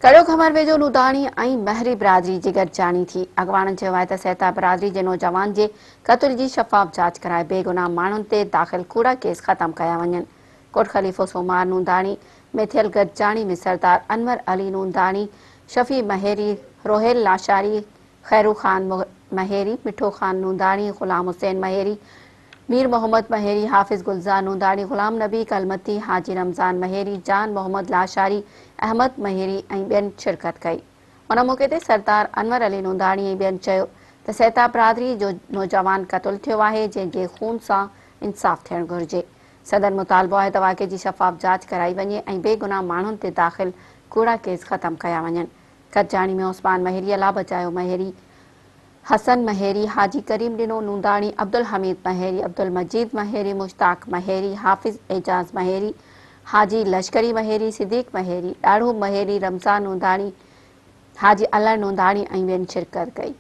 ڪڙيو گهمر ويجهو نوداڻي ۽ مهري برادري جي گڏجاڻي ٿي، اڳواڻن چيو آهي ته سهتا برادري جي نوجوان جي قتل جي شفاف جاچ ڪرائي بيگناهه ماڻهن تي داخل ڪوڙا ڪيس ختم ڪيا وڃن. ڪوٽ خليفو سومار نونداڻي ۾ ٿيل گڏجاڻي ۾ سردار انور علي نونداڻي، شفيع مهيري، روهيل لاشاري، خيرو خان مهيري، مٺو خان نونداڻي، غلام حسين مهيري، مير محمد مهيري، حافظ گلزار نونداڻي، غلام نبي ڪلمتي، حاجي رمضان مهيري، جان محمد لاشاري، احمد مهيري ۽ ٻين شرڪت ڪئي. ان موقعي تي سردار انور علي نونداڻي ۽ ٻين چيو ته سهتا برادري جو نوجوان قتل ٿيو آهي جنهن جي خون سان انصاف ٿيڻ گهرجي. سندن مطالبو آهي ته واقعي جي شفاف جاچ ڪرائي وڃي ۽ بيگناهه ماڻهن تي داخل ڪوڙا ڪيس ختم ڪيا وڃن. گڏجاڻي ۾ عثمان مهيري، الله بچايو مهيري، حسن مهيري، حاجي ڪريم ڏنو نونداڻي، عبدالحميد مهيري، عبدالمجيد مهيري، مشتاق مهيري، حافظ اعجاز مهيري، حاجي لشڪري مهيري، صديق مهيري، ڏاڙهو مهيري، رمضان نونداڻي، حاجي علڻ نونداڻي ۽ ٻين شرڪت ڪئي.